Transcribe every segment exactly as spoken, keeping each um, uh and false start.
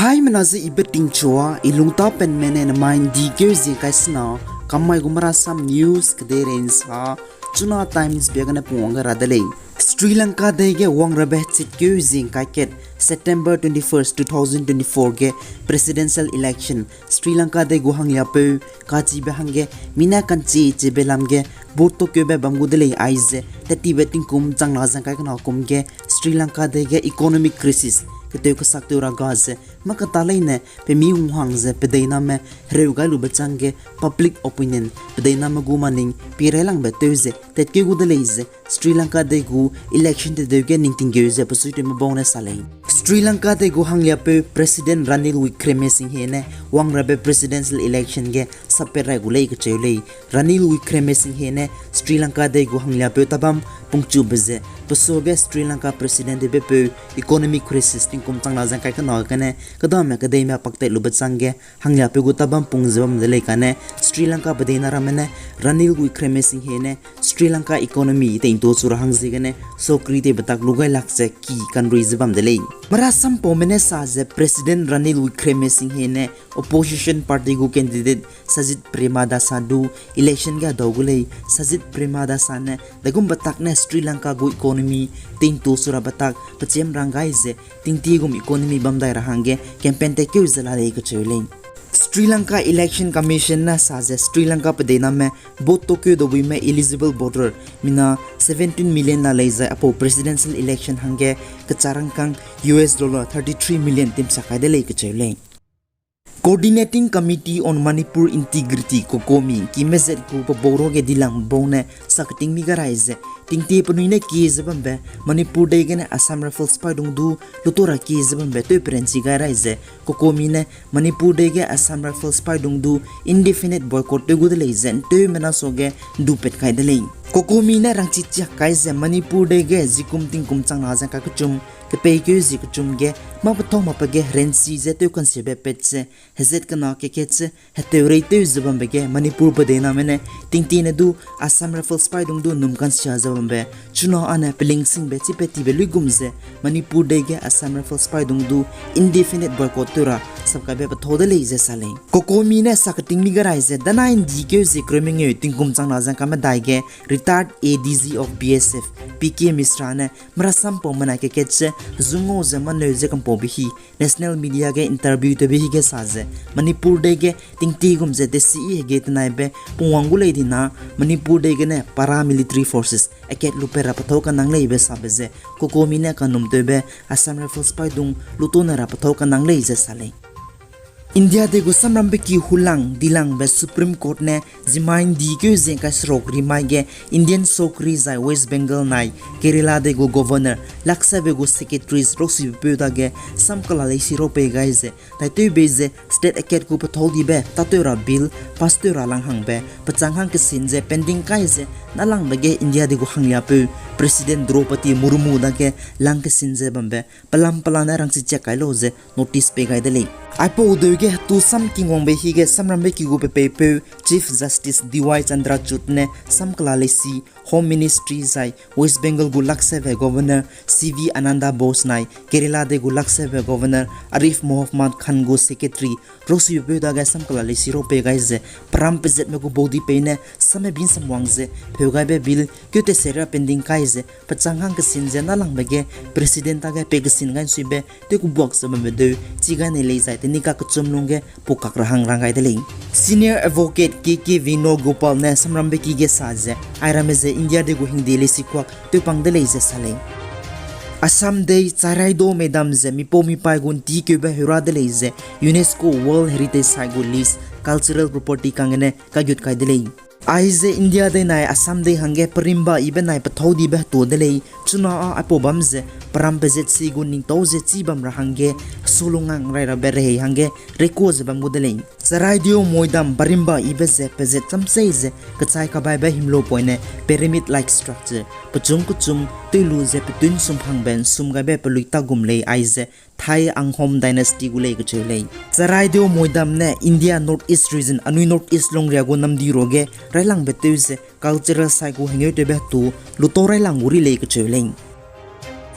Haimena ze ibe tingchua, i lungta penme ne nemai ndi keu zing kai sena, kamai gu Marasam News kedei rensa, Chuna Times be gane pungwang ga ra de lei. Sri Lanka dei ge wangrabe chit keu zing kai kat, September twenty-first, two thousand twenty-four ge presidential election, Sri Lanka dei gu hangliapeu kachibe hangge, mina kanchi chibe lam ge, vote to keube bam gu de lei aize, tetibe tingkum changna zeng kai kena kum ge, Sri Lanka dei ge economic crisis, ketew kesak tew ra ga ze, makata leine, pemi hunghang ze, pedeiname, hereu gai lube chang ge, public opinion, pedeiname gu maning, pi railangbe tew ze, tet keu gu de lei ze, Sri Lanka dei gu election tedeu ge ningting geu ze pesuitewme bau ne sa lei. Sri Lanka dei gu hangliapeu President Ranil Wickremesinghe ne wangrabe presidential election ge sappet rai gu lei kacheu lei. Ranil Wickremesinghe ne Sri Lanka dei gu hangliapeu tabam pungchube ze, pesuage Sri Lanka president debepeu economic crisis tingkum changna zeng kai kena gene, kedame kedeime paktet lube chang ge, hangliapeu gu tabam pung ze bam de lei kane, Sri Lanka pedeina ramme ne, Ranil Wickremesinghe ne, Sri Lanka economy teingto chu ra hang ziegene, sokri tei betak lu gai lak ze ki kanrui ze bam de lei. Marasampaume ne sa ze President Ranil Wickremesinghe ne, opposition party gu candidate Sajith Premadasa du election ge dau gu lei, Sajith Premadasa ne, degum betak ne Sri Lanka gu economy teingto chu ra betak, pechiem rang gai ze, tingtie gum economy bam dai ra hangge campaign tekeu ze la lei kacheu lei. Sri Lanka Election Commission ne sa ze Sri Lanka pedeiname vote to keu dabuime eligible voter mina seventeen million la lei zai apau presidential election hangge kecharangkang U S dollar thirty-three million timsa kai de lei kacheu lei. Coordinating Committee on Manipur Integrity, COCOMI, ki mezet gu pebau ruage dilangbe bau ne saketing mi ga rai ze, tingtie penui ne kie ze bambe, Manipur dei gene Assam Rifles sipaidung du luto ra kie ze bambe tewperenchi gai rai ze, COCOMI ne Manipur dei ge Assam Rifles sipaidung du indefinite boycott tew gu de lei ze nteumena suage ndupat kai de lei. COCOMI ne rangchi chiak kai ze Manipur dei ge zikum tingkum changna ze kakechum, kepeikeu zie kechum ge, mâ pethau makbe ge herenchi ze tew kansiebe pat ze, hezat kena kekat ze, heteurei tew ze bambe ge Manipur pedeiname ne, tingtiene du Assam Rifles sipaidung du num kansia ze bambe, chuna â ne pelingsingbe chipetibe luigum ze, Manipur dei ge Assam Rifles sipaidung du indefinite boycott tew ra sapkaibe pethau de lei ze sa lei. COCOMI ne saketing mi ga rai ze, danai ndikeu zie kereu mengeu tingkum changna ze kamedai ge, retired A D G of B S F, P K Mishra ne, merasampau menai kekat ze, zungau ze maneu ze kampaube hi, national media ge interview tewbe hi ge sa ze, Manipur dei ge tingtie gum ze desi i hege tenaibe pungwang gu lei dina, Manipur dei gene paramilitary forces akat lupe ra pethau kanang leibe sabe ze, COCOMI ne kanum tewbe Assam Rifles sipaidung lutone ra pethau kanang lei ze sa lei. India dei gu samrambe ki hulang dilangbe Supreme Court ne zimai ndikeu zie kai seruk rimai ge Indian sokri zai West Bengal nai Kerala dei gu Governor laksebe gu secretaries rosibe peu dage samkela leisi rau pei gai ze, taitew bei ze state akat gu pethau dibe tatew ra bill pass tew ra lang hangbe pechang hang kesin ze pending kai ze nâlangbe ge India dei gu hangliapeu President Droupadi Murmu dage lang kesin ze bambe pelam pelane rangchi chiak kai lau ze notice pei gai de lei. Aipau deu ge hetu sam kingwangbe hi ge samrambe ki gu pepeipeu Chief Justice D Y Chandrachud ne samkela leisi Home Ministry zai West Bengal gu laksebe Governor C V Ananda Bose nai Kerala dei gu laksebe Governor Arif Muhammad Khan gu secretary rosibe peu dage samkela leisi rau pei gai ze peram pezatme gu baudi peine samme bin samwang ze pheu gaibe bill keu tesera pending kai ze pechang hang kesin ze nâlangbe ge President dage pei kesin gai nsuibe tew kubuak ze bambe deu chi gai nei lei zai teni kakechum lungge pukak ra hang rang gai de lei. Senior Advocate K K Venugopal ne samrambe ki ge sa ze, airamme ze India dei gu hingde leisi kuak tewpang de lei ze sa lei. Assam dei Charaideo Moidam ze mipau mipaî gu nti keube heura de lei ze UNESCO World Heritage Site gu list cultural property kang gene kagut kai de lei. Aize India dei nai Assam dei hangge perimba ibe nai pethau dibe hetu de lei, chuna â aipau bam ze peram pezatsi gu ningtau ze chî bam ra hangge solungang rai rabe rehei hangge reikua ze bam gu de lei. Charaideo Moidam perimba ibe ze pezat chamsei ze kechai kabaibe himlopoine pyramid-like structure, pechum kechum tewlu ze petun sum hangbe nsum gaibe pelui ta gum lei aize Thai Ahom Dynasty gu lei kacheu lei. Charaideo Moidam ne India North East Region, anui North East lungria gu namdi ruage railangbe tew ze cultural site gu hengeutewbe hetu lutau railang gu ri lei kacheu lei.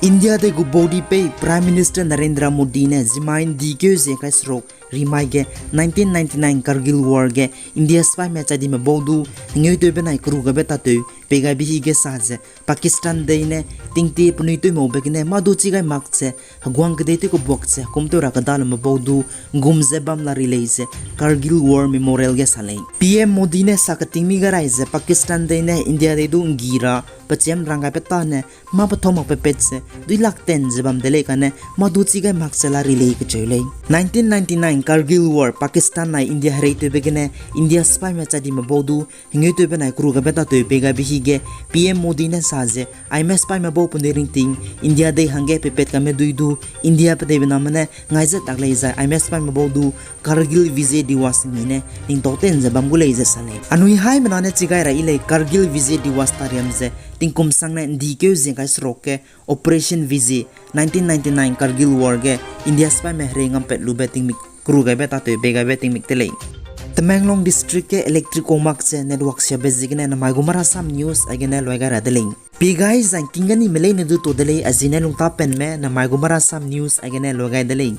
India dei gu baudi pei Prime Minister Narendra Modi ne zimai ndikeu zie kai seruk rimai ge nineteen ninety-nine Kargil War ge India sipaime chadime bau du hengeu tewbe nai keru gaibe tatew pei gaibe hige sa ze Pakistan dei ne tingtie penui tewmaube gene mâ du chi gai mak ze heguang kedei tew kebuak ze hekum tew ra kedalume bau du gum ze bam la ri lei ze Kargil War Memorial ge sa lei. P M Modi ne sa keting mi gai rai ze Pakistan dei ne India dei du nggi ra pechiam rang gaibe tâne mâ pethau mak pepet ze dui lak ten ze bam de lei kane mâ du chi gai mak ze la ri lei kecheu lei. Nineteen ninety-nine Kargil War Pakistan nai India hereitewbe gene India sipaime chadime bau du hengeu tewbe nai keru gaibe tatew pei gaibe hige P M Modi ne sa ze aime sipaime bau penui ringting India dei hangge pepet kaime dui du India pedeibe name ne ngai ze tak lei zai aime sipaime bau du Kargil Vijay Diwas mi ne tingtau ten ze bam gu lei ze sa lei. Anui haimena ne chi gai ra yi lei Kargil Vijay Diwas tariam ze tingkum sangne ndikeu zie kai seruk ge Operation Vijay, nineteen ninety-nine Kargil War ge India sipaime herei ngampat lube tingmik keru gaibe tatew pei gaibe tingmik te lei. Tamenglong District ge electric kau mak ze network siabe ziegene namai gu Marasam News aigene luai gai ra de lei. Pei gai zangking gani me leine du to de lei, a zine lungtapenme namai gu Marasam News aigene luai gai de lei.